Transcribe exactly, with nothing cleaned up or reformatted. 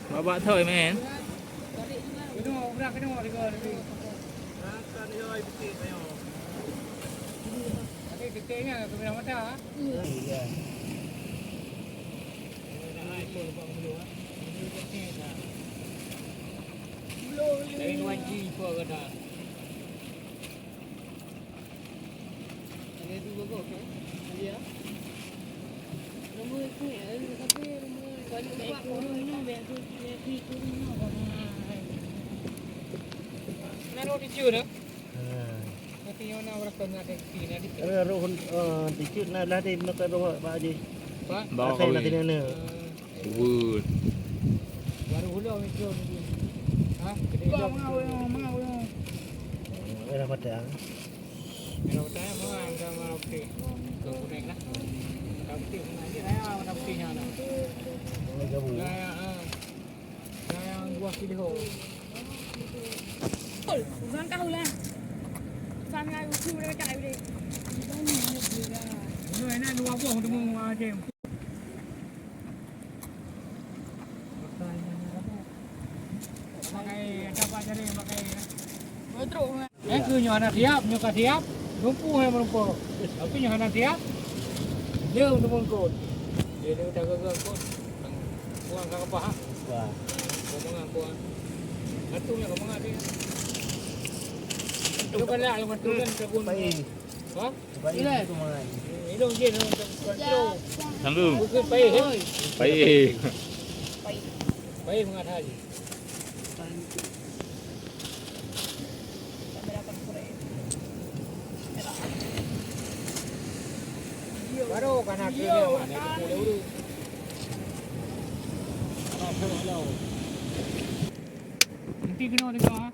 Babak thoi, men. Naruh di situ dah. Ha. Tapi nyoe na ureueng keu ngat di sini, di sini. Eh, roh, eh, di situ na lah di mata roh Pak Haji. Pak? Bawa kawin. Nanti nana. Wud. Baru hulu mikro ni. Ha? Kau mau, mau, mau. Eh, dah patah. Kalau saya mau, saya mau oke. Kau kuning lah. Kau putih mana? Dia raya warna putihnya ada. Oh, jabu. Raya, ah. Raya dua kilo. Ul, urusan kau lah. Urusan kau, urusan mereka, udah. Ini enak dua buah untuk mau, ah, Jem. Pakai, ada apa jari pakai? Betul. Eh, keu nyoe hana siap, nyoe ka siap, lumpuh hai meureumpok. Tapi nyoe hana siap, dia untuk mengkot. Dia, dia tak gagal kot. Buang ka kapah, ha? Wah. Kau mangat, kau, ha? Satu nyoe kau mangat dia. Itu kan lah, yang betul kan, kebun. Baik. Ha? Baik, itu mangat. Hidung jin, hidung kontrol. Sanggu. Bukan baik, eh? Baik. Baik mangat hari. Baru kana keu nyan, mana itu boleh urus. Nanti kena tengok, ha.